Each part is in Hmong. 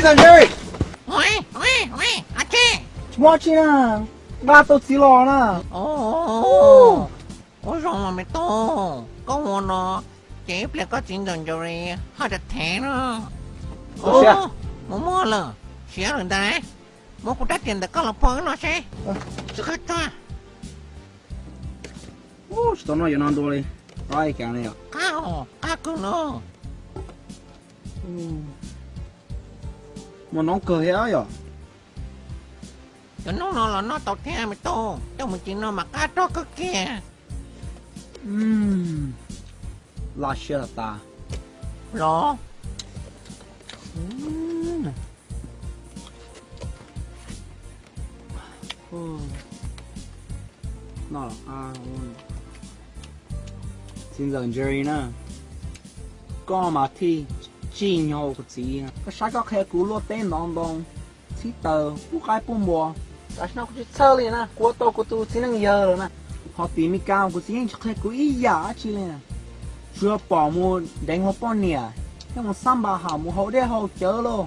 Tsis muaj tsi na, nqa tau txiv los na. Ua zoo mas me tub, koj ua no ces ib pliag koj txiv ntxawm Jerry ho rov thev no. Mus muab lawm, siav lawm ntag. Muab kuv rab riam ntawm koj los phua wb noj seb. Tsis qab tsuag. Tsis tau noj yuav no dua li. Qab kawg no. Muaj noob kawg thiab yom. Cov noob no los noj tau thiab me tub, coj mus ci no mas qab rog kawg kiag. Laj siab tas tas los. Txiv ntxawm Jerry na, koj mas thiaj tsim nyog kuv txiv. Koj saib koj qhia kuv luaj teb ntov ntoo, txhib taws, pub qaib pub npua. Tam sim no kuv tsis txhawj li na, kuv ua tau kuv tus txiv neej yawg lawm na. Ho tim Mes Kas kuv txiv yeej tsis qhia kuv ib yam dab tsi li. Tsuas pom mus deev hluas poj niam, thiab mus xab npas ham mus haus dej haus cawv lauj,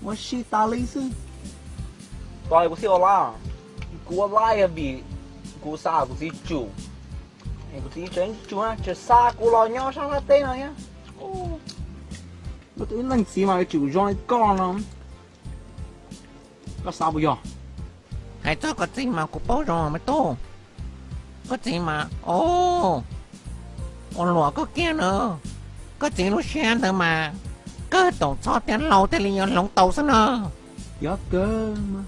ua si tas li xwb. Tos kuv thiaj ua lab, kuv ua lab yog vim kuv xav kuv txiv tsum. Kuv txiv tseem tsum na, tseem xa kuv los nyob sab nqaj teb no thiab. Muaj tus ib leej txiv mas yuav tsum zoo li koj no. Koj xav puas yog? Hais txog koj txiv mas kuv paub zoo me tub. Koj txiv mas, o, ua luam koj kiag na. Koj txiv lub siab ntawd mas kawg, taum txhob thiab laus thiaj li yuav hloov tau xwb na. Yog kawg mas.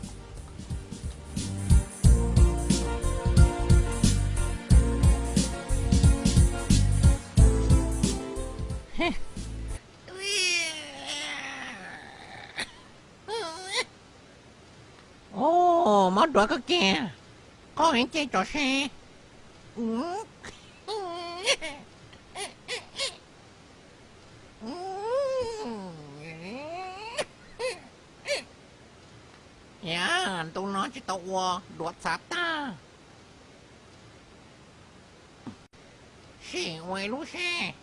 O, mob duav koj kiag, qhov ib ce tso seb. Yam ntu no tsis tau ua, duav txhav tag. Sim ua ib lub seb.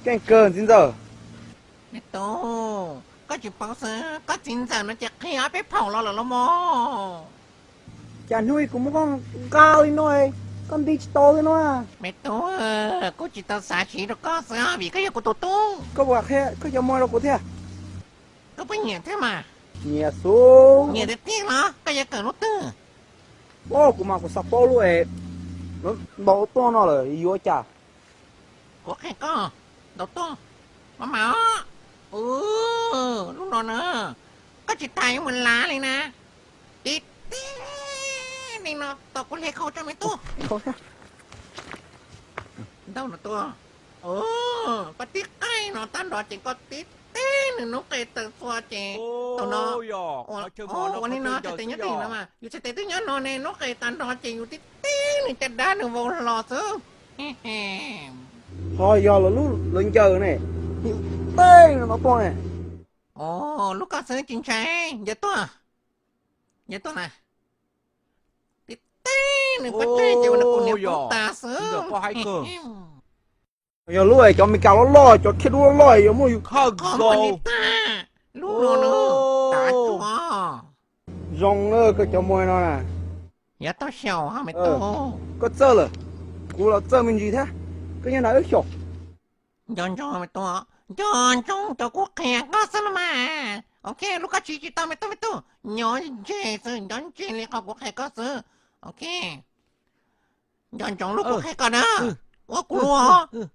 Keej kawg txiv ntxawm. Me tub, koj tsis paub xwb, koj txiv ntxawm no ces qhia ob peb phaum los lawm los mas. Cas hnub ib kuv muab koj nqa li no, koj nti tsis tau li no. Me tub, kuv tsis tau xav siv rau koj xwb vim koj yog kuv tus tub. Koj puas qhia koj cov muag rau kuv thiab? Koj puas nyiam thiab mas? Nyiam xwb. Nyiam tiag tiag los koj yuav kawm lub twg? Kuv mas kuv xav paub lub es ntaus tuaj no lawm yuav cas. Kuv qhia koj, ntaus tuaj, maj mam os. Lub no na, koj tsis tas yuav mus lav li na. Tib teb li no, tos kuv hle khau tso me tub. Ntaus no tuaj. Koj tib qaij no tag nrho ces koj tib teb nws noob qes taw txhua ces thaum no, ua li no txhais tes nyob twg no mas, yus txhais tes twb nyob no ne, noob qes tag nrho ces yus tib teb nws caj dab nws vau hlo xwb. Ho yog lawv lub lawv ncaws ne, yus tej no tuaj ne. Lub koj xwb tsis ntshai, ncaws tuaj, ncaws tuaj na. Tib teb nws pab teg ces ua nws tus niam pub tas xwb. Yog lub cov Mes Kas loj loj, cov khiab dub loj loj yuav muab yus khawb nkaus. Lub no na, tav tsuas zoo na koj cov muag no na. Yav tau xyaum me tub. Koj txawj lawm, kuv los txawj me ntsis thiab. Koj nyob na wb xyaum. Nco ntsoov me tub, nco ntsoov cov kuv qhia koj xwb no mas. Ok, lub koj siv tsis tau me tub me tub, nyob ntseg xwb, nyob ntseg li qhov kuv qhia koj xwb. Ok, nco ntsoov lub kuv qhia koj na. Ua kuv lub.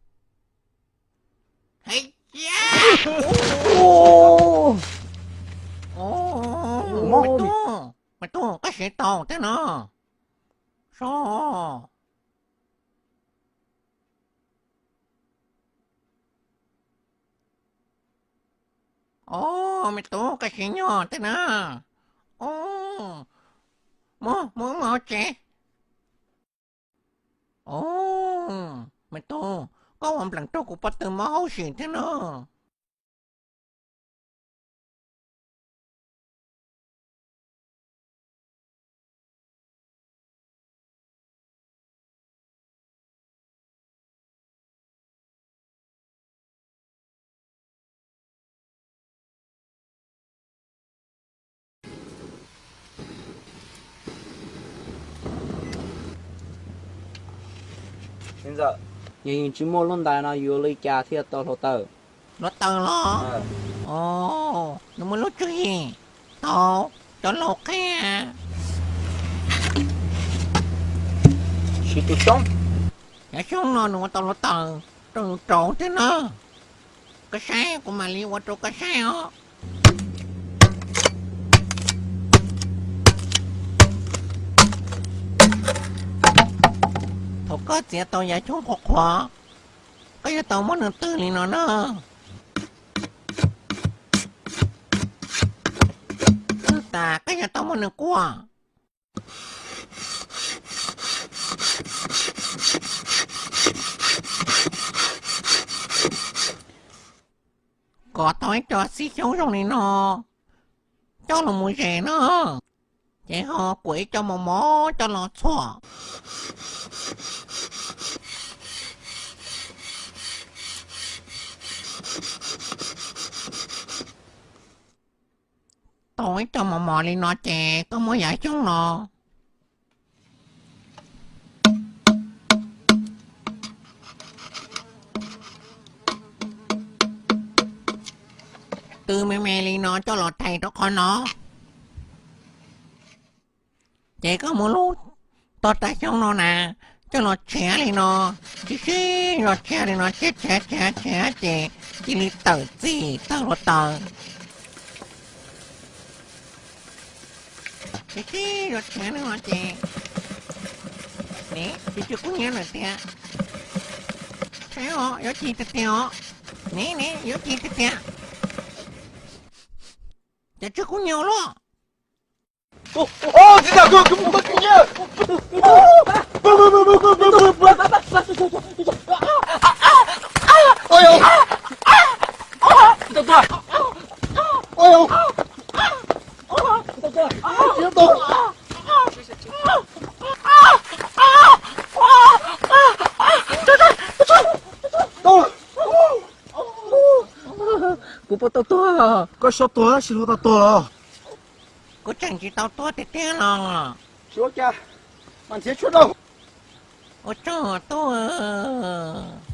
Hais tias, me tub, me tub, koj siv tau thiab no. So. O, me tub, koj siv nyog thiab na. O, muab, muab mus hauv tsev. O, me tub, koj ua nplees raug kuv pob tw mob hauj sim thiab na. Yog yus tsis muaj lub ntais no yuav li cas thiaj tau hluav taws? Hluav taws los? Nws muaj lub tswv yim. Tau, cov laus qhia. Siv tus xyoob. Cov xyoob no nws ua tau hluav taws rau yus rauv thiab na. Koj saib, kuv mam li ua rau koj saib os. Thaum koj txiav tau yav xyoob qhuav qhuav, koj yuav tau muab nws twg li no na. Twg tas koj yuav tau muab nws kuaj. Kom tau ib co xib xyoob zoo li no coj los mus zes na, ces ho kuam ib co mos mos coj los txhuam. Tau ib co mos mos li no ces koj muab yav xyoob no tw me me li no coj los thaiv rau qhov no. Ces koj muab lub tog rab xyoob no na coj los tshiav li no, sib sib zog tshiav li no, tshiav tshiav tshiav tshiav ces cia li tawm txim tawm hluav taws. Sib sib zog tshiav li no ces, ne, tsis tsw kub hnyiab lawm tiag. Saib os, yuav ci tiag tiag os. Ne ne, yuav ci tiag tiag. Cov tsw kub hnyiab luaj. Kuv puas tau tuag? Koj xyov tuag tab sis luag tau tuag los? Kuv tseem tsis tau tuag tiag tiag los. Tsis ua cas, mas nrhiav tshuaj rau. Ua tsaug tuaj.